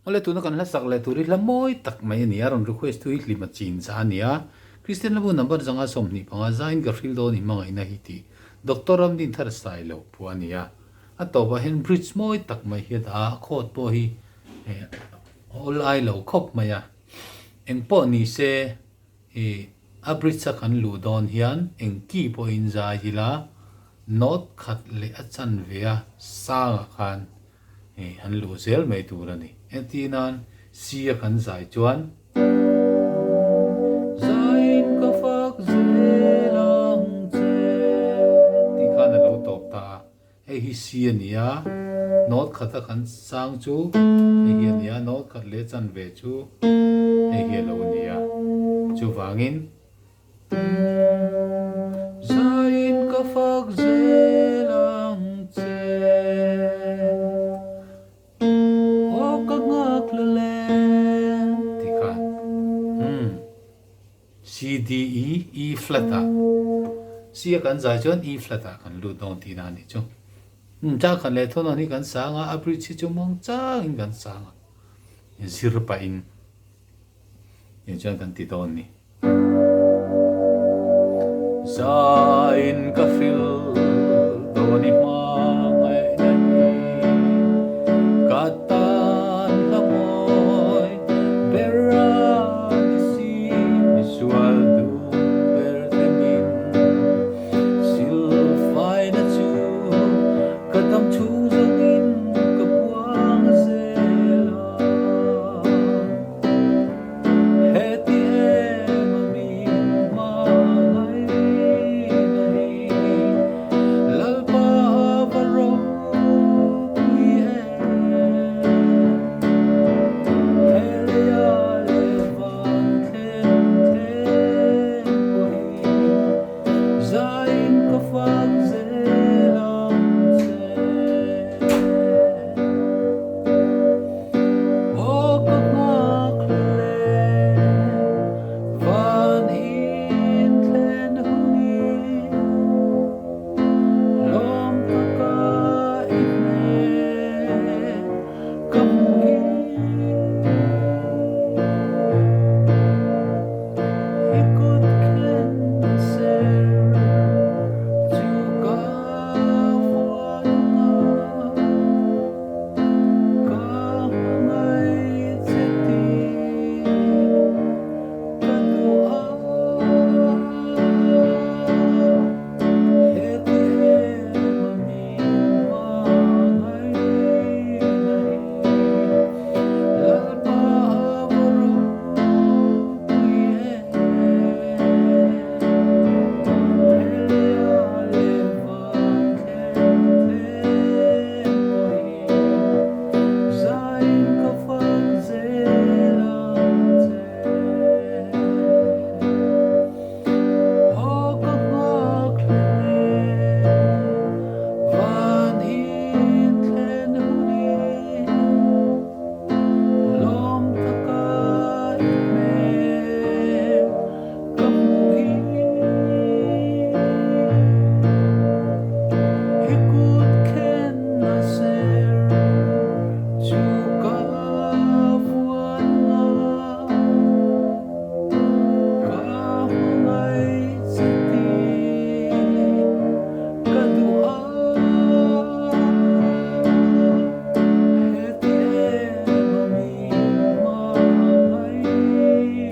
Awle tuna kan hla sak leh tur hi hla mawi tak mai a ni a, rawn request tu hi hlima chin cha a ni a. Kristian hlabu number 125 zain ka hril dawn i hmangaihna hi tih Doctor Ramdin thar sai loh phuah a ni a. A tawpah hian bridge mawi tak mai hi a dah a, a chord pawh hi awl ai lo khawp mai a. Engpawh ni se i a bridge a kan luh dawn hian eng key pawhin zai ila note khat leh a chanve a sangah khan Hei an luh zel mai tur a ni. Entir nan C a kan zai chuan. Zaiin ka fak zel ang che tih khan a lo tawp ta a. Hei hi C a ni a, note khat a kan sang chu hei hi a ni a, note khat leh chanve chu hei hi a lo ni a. Chuvangin. Zaiin ka fak zel ang che. Aw ka nghak la le. Tih khan umm C D E E flat ah C a kan zai chuan E flat ah kan lut dawn tihna a nih chu. Umm chang khat leh thawhnawn hi kan sang a, a bridge hi chu muang changin kan sang a, zir pahin. Hei chuan kan ti dawn ni. Zain ka hril dawn i hma ngaihna hi ka tan hla mawi ber a ni si misual dum ber te min silfaina chu ka dam chhung zawngin ka puang zel a. Heti em a min hmangaihna hi Lalpa va ropui em. He leia leh van thlen thleng pawhin Zain ka fak zel ang che. Aw ka nghak hle van in thlen hunin lawm taka i hmel ka hmuh hi i kut khen ser chu ka vuan nga. Ka hmangaih che tih ka duh a, heti em a min hmangaihna hi Lalpa va ropui em. He leia leh van thleng thleng. I kut khen a ser chu ka vuan a, ka hmangaih che tih ka duh a, heti em a min hmangaihna hi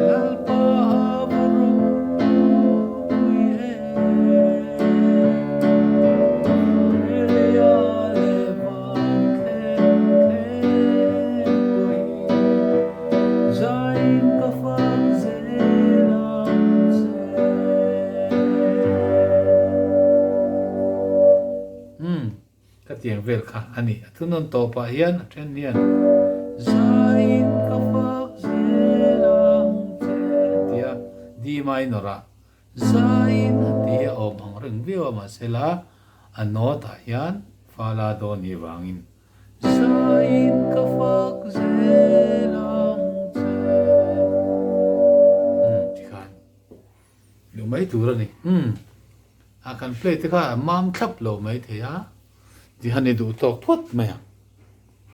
Lalpa va ropui em. Leia leh van thleng thleng pawhin zain ka fak zel ang che. Umm. Ka tiang vel kha a ni. A thunawn tawpah hian a then hian Zain ka fak zel ang che tia D minor ah Zain a ti hi a awm ang reng viau a mahsela a note ah hian fa la dawn ni vangin Zain ka fak zel ang che umm tikhan Duh mai tur a ni. Umm. A kan play te kha a mam thlap lo mai thei a. Ti han i duh tawk phawt mai ang.